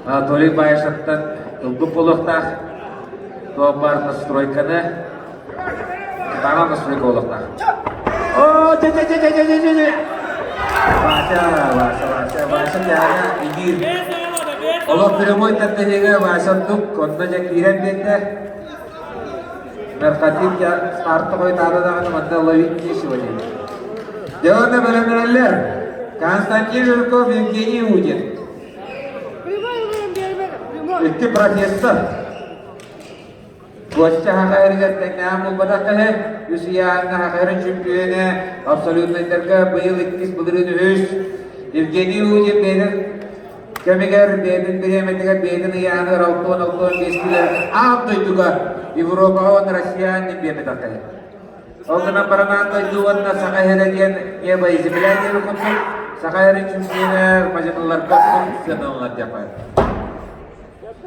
Анатолий Баишевтан ылбыт буолуохтаах. Туох баар настройканы Таҥа настройка буолуохтаах. О, чэ чэ чэ чэ чэ чэ чэ Вася, Вася, Вася, Вася тяга игир. Олох прямой тардыһыыга Вася ордук, онно дьэ киирэн биэрдэ. Меркатив старта хойутаата даҕаны манна ловить нечего диэн. Дьэ уонна бэлэмнэнэллэр. Константин Жирков, Евгений Удин. Икки профессор. Костя Хахайрыгар тэҥнээх булбатах киһи, үс ыйааһыҥҥа Хахайрын чөмпүйүөнэ, абсолютнайдарга быйыл иккис, былырыын үһүс. Евгений Удин бэйэтин кэмигэр, бэйэтин бириэмэтигэр, бэйэтин ыйааһыныгар 60-65 кило аан дойдуга Европаҕа уонна Россияҕа иннин биэрбэтэх киһи. Ол гынан баран аан дойду уонна Саха сирэ диэн небо и земля диэби курдук Саха сирин чөмпүйүөнэ мадьыныларга сыаналанар диэххэ.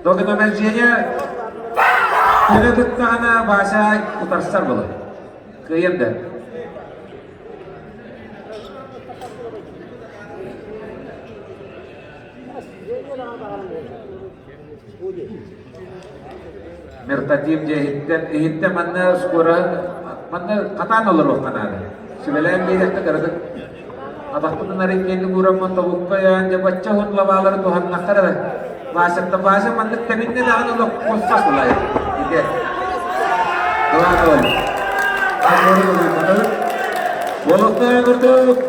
Документ Женя көнө тыттаҕына Вася утарсар буолар. Кыайан да. Мертатив дьэ иһиттэн, иһиттэн манна скоро манна хатаан олоруохха наада. Сүбэлээн биэриэххэ кыратык атахпытын арый киэнник уураммын тобукка ыйаан дьэ бачча уһун лабаалары туһаннахха эрэ Васяттан Вася маннык тэбиннэ даҕаны олох хос улайар. Ити. Главное. Олохтоох курдук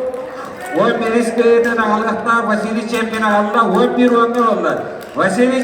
11 кыайыытын аҕалыахтаах Василий Чемпин аҕалла, 11 уонна буолла. Василий.